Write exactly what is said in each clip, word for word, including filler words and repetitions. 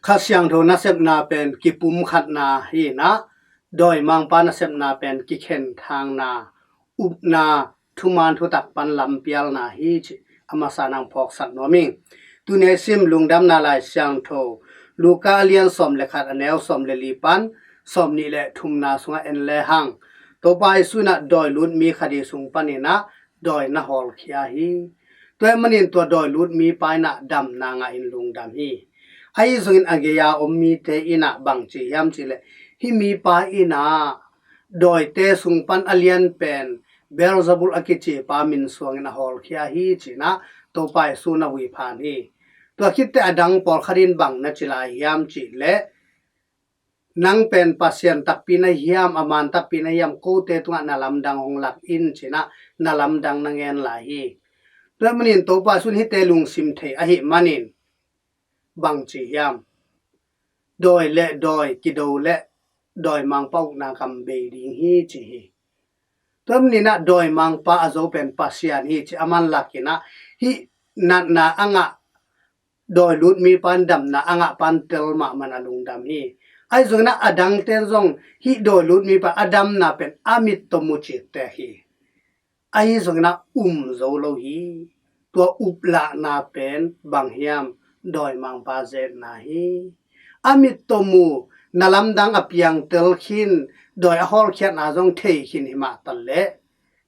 Kha Siangtho nasepna pen kipumkhatna hi inah, dawimangpa nasepna pen kikhenthangna, upna, thuman thutak pan lampialna hi cih a masa nang phawksak nuam ing. Tuni a i sim Lungdamna Lai Siangtho, Luka a lian sawm le khat, a neu sawm le li pan sawm nih le thumna sungah en lehang, Topa Jesu inah dawi lut mi khat i sung paninah dawi na hawlkhia hi. Tua ahih manin tua dawi lut mipa inah damna ngah in lungdam hi. Ahi zongin a gei-a om mite inah bang ci hiam cihleh, hih mipa inah dawite sung pan a lian pen Beelzebul a kicipa min suangin a hawlkhia hi ci inah Topa Jesu na huiphan hi. Tua khitteh a dang pawlkhat in bang na ci lai hiam cihleh, nang pen Pasian takpi na hiam, a man takpi na hiam, kote tungah na lamdang hong lak in ci inah na lamdang na ngen lai hi. Tua ahih manin Topa Jesu in hihte lungsim thei ahih manin bang ci hiam, dawi le dawi kido le dawimangpa ukna gam bei ding hi ci hi. Tua ahih maninah dawimangpa a zo pen Pasian hi ci a man lakinah, hih natna a ngah dawi lut mipa in damna a ngah pan tel mahmah a lungdam hi. Ahi zonginah a dangten zong hih dawi lut mipa a damna pen a mit tawm uh cih tek hi. Ahi zonginah um zo lo hi. Tua uplahna pen bang hiam, dawimangpa zetna hi. A mit tawm uh, na lamdang a piangtel khin, dawi a hawlkhiatna zong thei khin hi mah taleh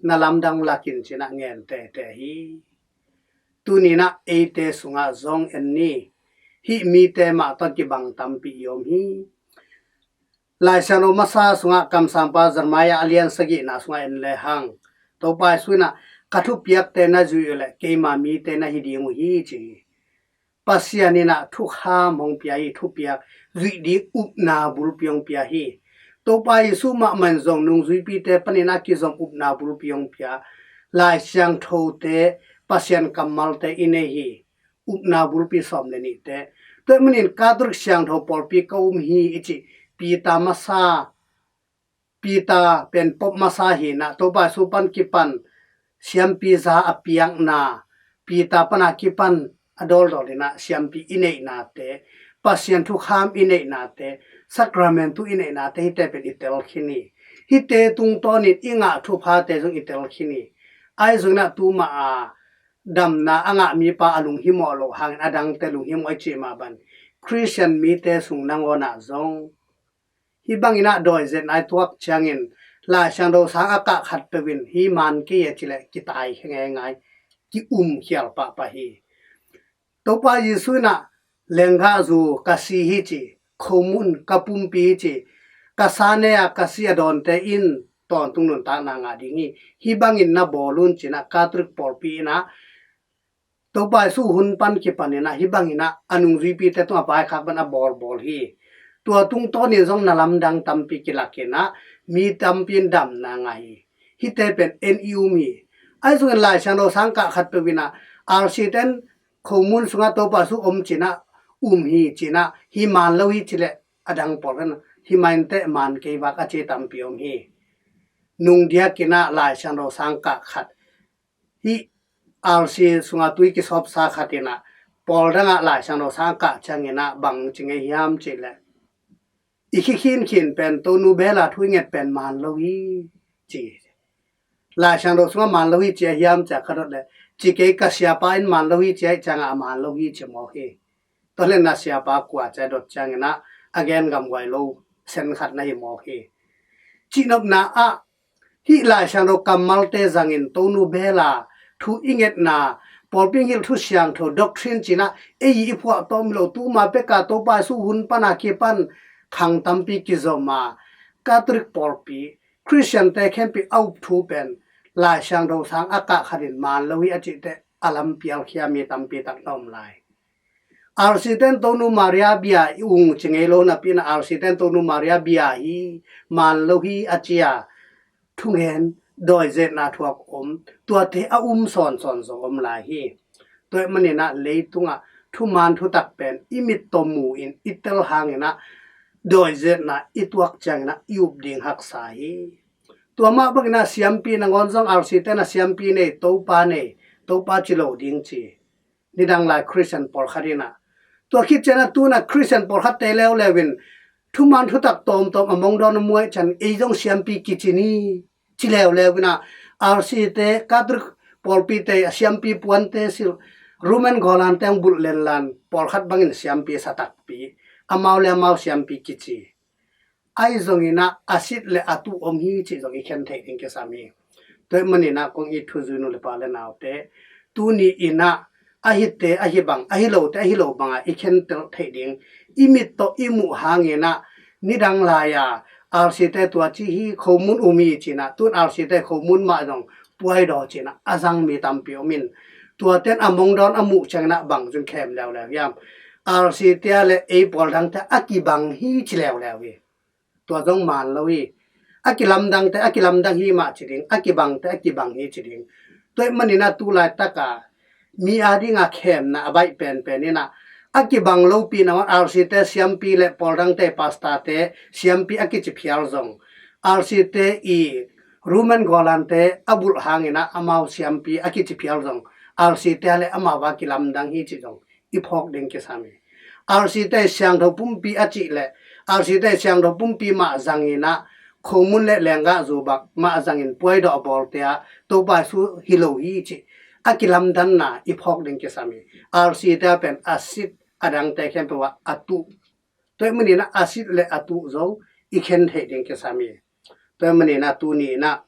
na lamdang lakin ci inah ngen tete hi. Tuninah eite sungah zong en ni. Hih mite mah tawh kibang tampi i om hi. Lai Siangtho masa sungah kamsangpa Jeremiah a lian sagihna sungah en lehang, Topa Jesu inah, ka thupiakte na zuih uh leh keima mite na hi ding uh hi ci hi. Pasian inah thukham hong pia hi, thupiak, zuih ding upna bulpi hong pia hi. Topa Jesu mahmah in zong nungzuipite panin a kizom upna bulpi hong pia. Lai Siangthote Pasian kammalte i nei hi. Upna bulpi sawm le nihte. Tua ahih manin Catholic Siangtho pawlpi ka um hi i cih Peter masa, Peter pen Pope masa hi inah, Topa Jesu pan kipan siampi za a piakna, Peter pana kipan a dawldawl inah siampi i neihnate, Pasian thukham i neihnate, Sacramentu i neihnate, hihte pen i tel khin hi. Hihte tungtawnin i ngah thuphate zong i tel khin hi. Ahi zonginah tuma a damna a ngah mipa a lunghimawh loh hangin a dangte lunghimawh i cih mah bang, Khristian mite sung nangawnah zong hih banginah dawi zetna i tuak ciangin Lai Siangtho sang a kah khatpeuh in hih man kei a cileh kitai khe ngeingai, ki-um khial pahpah hi. Topa Jesu inah lenggahzu ka si hi ci, khomun ka pumpi hi ci, ka sa nei-a ka si a dawnte in tawntung nuntakna ngah ding hi. Hih bangin na bawl un ci inah Catholic pawlpi inah Topa Jesu hun pan kipan inah hih banginah a nungzuipite tungah vaikhak ban a bawlbawl hi. Tua tungtawnin zong na lamdang tampi kilak inah mi tampi in damna ngah hi. Hihte pen en i um hi. Ahi zongin Lai Siangtho sang kah khatpeuh inah R C ten khomun sungah Topa Jesu om ci inah um hi ci inah, hih man lo hi cileh a dang pawlkhat inah hih man inteh, man kei vak a ci tampi om hi. Nungdiak inah Lai Siangtho sang kah khat, hih R C sungah tui kisawpsa khat inah pawl dangah Lai Siangtho sang kah cianginah bang ci ngei hiam cihleh, i khikhinkhin pen Tonu Bela thu i nget pen man lo hi ci. Lai Siangtho sungah man lo hi ci a hiam ci a ka dot leh, ci kei, ka siapa in man lo hi ci a, hih ciangah a man lo hi ci mawk hi. Tua leh na siapa kua ci a dot cianginah a gen gamguai lo sen khat na hi mawk hi. Cihnopna ah hih Lai Siangtho kammalte zangin Tonu Bela thu i ngetna, pawlpi hong hilh thu siangtho, doctrine ci inah ei i phuahtawm lo, tuma peka Topa Jesu hun pana kipan khang tampi kizom a, Catholic pawlpi, Khristiante khempeuh a up thu pen Lai Siangtho sang a kah khatin man lo hi a cihteh a lampialkhia mi tampi tak na om lai. R C ten Tonu Maria bia i ung ci ngei lo napi inah R C ten Tonu Maria bia hi, man lo hi a ci a thungen, dawi zetna thuak om, tuate a um sawnsawn zong om lai hi. Tua ahih maninah leitungah thuman thutak pen i mit tawm mu in i tel hanginah dawi zetna i tuak cianginah i up ding haksa hi. Tua mah banginah siampi nangawn zong R C ten a siampi nei, Topa nei, Topa ci lo ding ci. Nidang lai Khristian pawlkhat inah Tua khit ciangin ah tu-in ah Khristian pawlkhatte leuleu in thuman thutak tawmtawm a mong dawn a muh ciangin ei zong siampi kici ni ci leuleu in ah, R C te, Catholic pawlpite a siampi puante silh, Roman gawlante hong bulh lenlan pawlkhat bangin siampi sa takpi, amau le amau siampi kici. Ahi zongin ah a sit le a tuh om hi cih zong i khen theih ding kisam hi. Tua ahih manin ah kong it thuzui nu le pa le naute, tuni in ah a hite ahi bang, ahi lote ahi lo bangah i khentel theih ding, i mit tawh i muh hangin ah nidang lai-a R C te tua ci hi, khomun um hi ci-in ah, tu-in R C te khomun mah zong puaidaw ci-in ah a zang mi tampi om in, tuate in a mong dawn a muh ciangin ah bang zong khem leuleu hiam? R C te le ei pawl dangte a kibang hi ci leuleu hi. Tua zong man lo hi. A kilamdangte a kilamdang hi mah ci ding, a kibangte a kibang hi ci ding. Tua ahih manin ah tu laitak a mi a ding a khemna a baih penpen in ah, a kibang lopi nangawn R C te siampi le pawl dangte pastor te siampi a kici phial zong, R C te i Roman gawlante a bulh hangin ah amau siampi a kici phial zong, R C te le amau a kilamdang hi cih zong i phawk ding kisam hi. R C te siangtho pumpi a cih le R C te siangtho pumpi mah zangin ah, khomun le lenggah zu bang mah zangin puaidaw a bawlte ah Topa Jesu hi lo hi cih a kilamdanna i phawk ding kisam hi. R C te pen a sit, a dangte khempeuh ah a tuh. Tua ahih manin ah a sit le a tuh zong i khen theih ding kisam hi. Tua ahih manin ah tuni in ah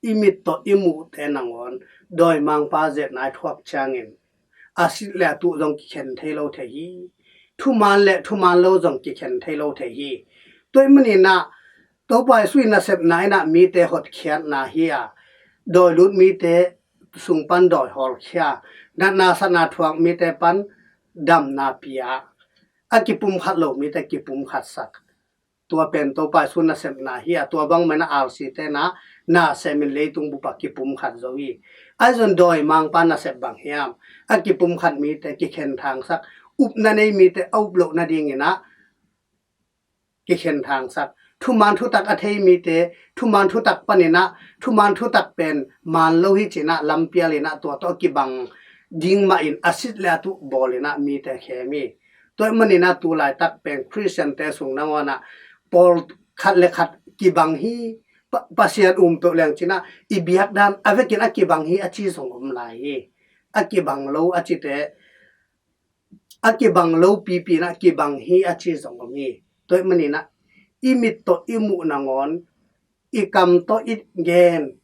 i mit tawh i muhte nangawn dawimangpa zetna i thuak ciangin a sit le a tuh zong kikhen thei lo thei hi. Thuman le thuman lo zong kikhen thei lo thei hi. Tua ahih manin ah Topa Jesu i nasepna in ah mite hotkhiatna hi a, dawi lut mite sung pan dawi hawlkhia, natna satna thuak mite pan damna pia, a kipumkhat lo mite kipumkhatsak. Tua pen Topa Jesu nasepna hi a, tua bangmah in ah R C te in ah na semin leitung bup ah kipumkhat zo hi. Ahi zong dawimangpa nasep bang hiam? A kipumkhat mite kikhenthangsak, upna nei mite a up loh nadingin ah kikhenthangsak. Thuman thutak a thei mite thuman thutak panin ah thuman thutak pen man lo hi ci-in ah lampial in ah tua tawh a kibang ding mah in a sit le a tuh bawl in ah mite khem hi. Tua ahih manin ah tu laitak pen Khristiante sung nangawn ah pawlkhat le khat kibang hi, Pa-, Pasian um peuh leng ci-in ah i biakdan a vekin a kibang hi a ci zong om lai hi. A kibang lo a cite, a kibang lo pipi in ah kibang hi a ci zong om hi. Tua ahih manin ah i mit tawh i muh nangawn, i kam tawh i gen,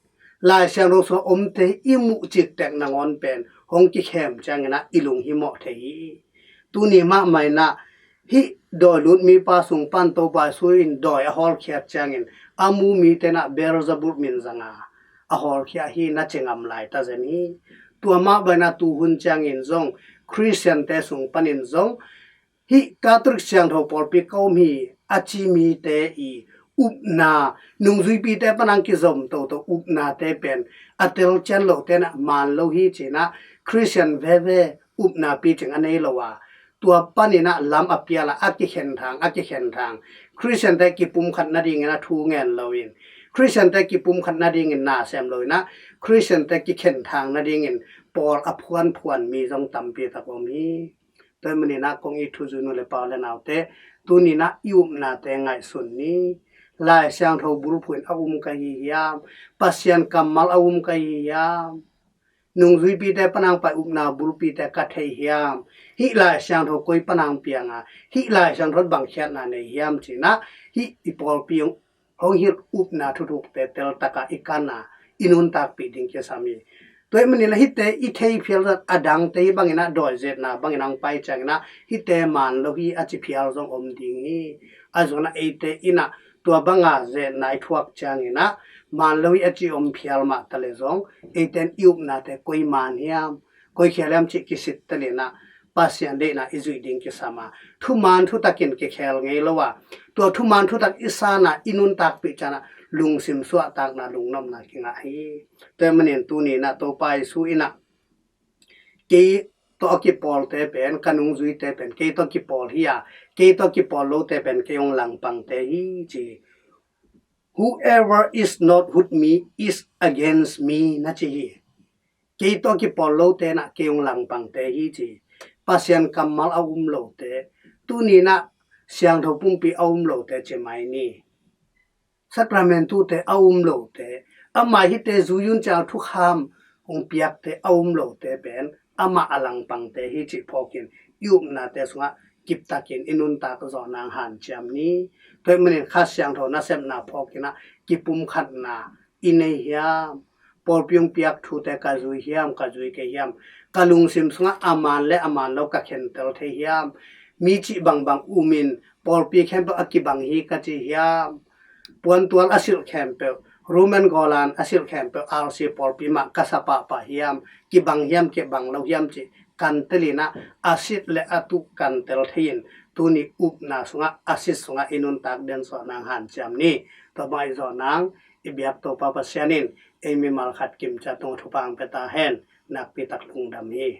Lai Siangtho sungah omte i muh ciktek nangawn pen hong kikhem ciangin ah i lunghimawh thei hi. Tuni mahmah in ah hih dawi lut mipa sung pan Topa Jesu in dawi a hawlkhiat ciangin a mu mite in ah Beelzebul min zanga a hawlkhia hi na ci ngam lai ta zen hi. Tua mah bangin ah tuhun ciangin zong Khristiante sung panin zong hih Catholic siangtho pawlpi ka um hi a ci mite i upna, nungzuipite pan hong kizom toto upnate pen a telcian lote in ah man lo hi ci-in ah Khristian veve upna picing a nei lo a, tua panin ah lam a pial a, a kikhenthang, a kikhenthang, Khristiante kipumkhat nadingin a thu ngen loin, Khristiante kipumkhat nadingin na sem lo in ah Khristiante kikhenthang nadingin pawl a phuanphuan mi zong tampi tak om hi. Tua ahih manin ah kong it thuzui nu le pa le naute, tuni in ah i upnate ngaihsun ni. Lai Siangtho bulphuh in a um ka hi hiam? Pasian kammal a um ka hi hiam? Nungzuipite pan hong pai upna bulpite ka thei hiam? Hih Lai Siangtho koi pan hong piang a, hih Lai Siangtho bang khiatna nei hiam ci-in ah hih i pawlpi hong hilh upna thuthukte teltak a i kan a i nuntakpih ding kisam hi. Tua ahih manin ah hihte i thei phial zong a dangte hi bangin ah dawi zetna bangin hong pai ciangin ah hihte man lo hi a ci phial zong om ding hi. Ahi zongin ah eite in ah tua banga zetna i thuak ciangin ah man lo hi a ci om phial mah ta le zong eite in i upnate koi man hiam, koi khial hiam cih kisittel in ah Pasian deihna i zuih ding kisam a, thuman thutakin kikhel ngei lo a, tua thuman thutak i san a i nuntakpih ciangin ah lungsim suahtakna, lungnopna kingah hi. Tua ahih manin tuni in ah Topa Jesu in ah kei tawh a kipawlte pen, ka nungzuite pen kei tawh kipawl hi a, kei tawh kipawl lote pen kei hong langpangte hi ci hi. Whoever is not with me is against me na ci hi. Kei tawh kipawl lote in ah kei hong langpangte hi ci hi. Pasian kammal a um lote, tuni-in ah siangtho pumpi a um lote ci mai ni. Sakramentute a um lote, amah hihte zui un ci-a thukham hong piakte a um lote pen amah a langpangte hi cih phawkin i upnate sungah kiptakin i nuntak zawh nang hanciam ni. Tua ahih manin Kha Siangtho nasepna phawkin ah kipumkhatna i nei hiam? Pawlpi hong piak thute ka zui hiam, ka zui kei hiam? Ka lungsim sungah a man le a man lo ka khentel thei hiam? Mi cih bangbang umin pawlpi khempeuh a kibang hi ka ci hiam? Puantual a silh khempeuh, Roman golan a silh khempeuh, R C pawlpi mah ka sa pahpah hiam? Kibang hiam, kibang lo hiam cih kantel in ah, a sit le a tuh kantel thei-in, tuni upna sungah, a sit sungah i nuntak den zawh nang hanciam ni. Tua bang i zawh nang, i biak Topa Pasian in ei mimal khat kimciat tungah thupha hong pia ta hen. Nakpi tak lungdam hi.